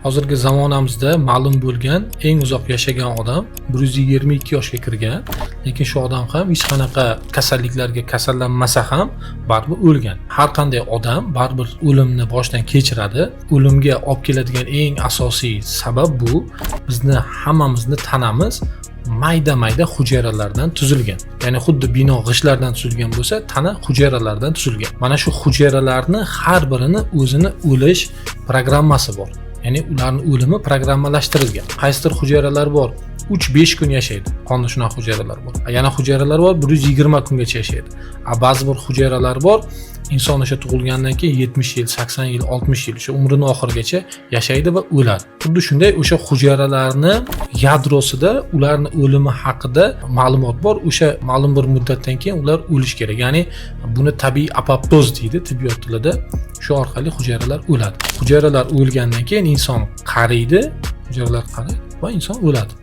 Hozirgi zamonamizda ma'lum bo'lgan eng uzoq yashagan odam 122 yoshga kirgan, lekin shu odam ham hech qanaqa kasalliklarga kasallanmasa ham baribir o'lgan. Har qanday odam baribir o'limni boshdan kechiradi. O'limga olib keladigan eng asosiy sabab bu bizni hammamizni tanamiz mayda mayda hujayralardan tuzilgan. Ya'ni xuddi bino g'ishtlardan tuzilgan bo'lsa, tana hujayralardan tuzilgan. Mana shu hujayralarni har birini o'zini o'lish programmasi bor. Ya'ni ularni o'limi programmalashtirilgan. Qaysidir hujayralar bor, 3-5 kun yashaydi. Qonda shunaqa hujayralar bor. Yana hujayralar bor, 120 kungacha yashaydi. Ba'zi bir hujayralar bor, inson o'sha tug'ilgandan keyin 70 yil, 80 yil, 60 yil o'sha umrini oxirigacha yashaydi va o'ladi. Xuddi shunday o'sha hujayralarni yadrosida ularni o'limi haqida ma'lumot bor. O'sha ma'lum bir muddatdan keyin ular o'lishi kerak. Ya'ni buni tabiiy apoptoz deydi tibbiyot tilida. Shu orqali hujayralar o'ladi. Hujayralar o'lgandan keyin inson qariydi, hujayralar qariydi va inson o'ladi.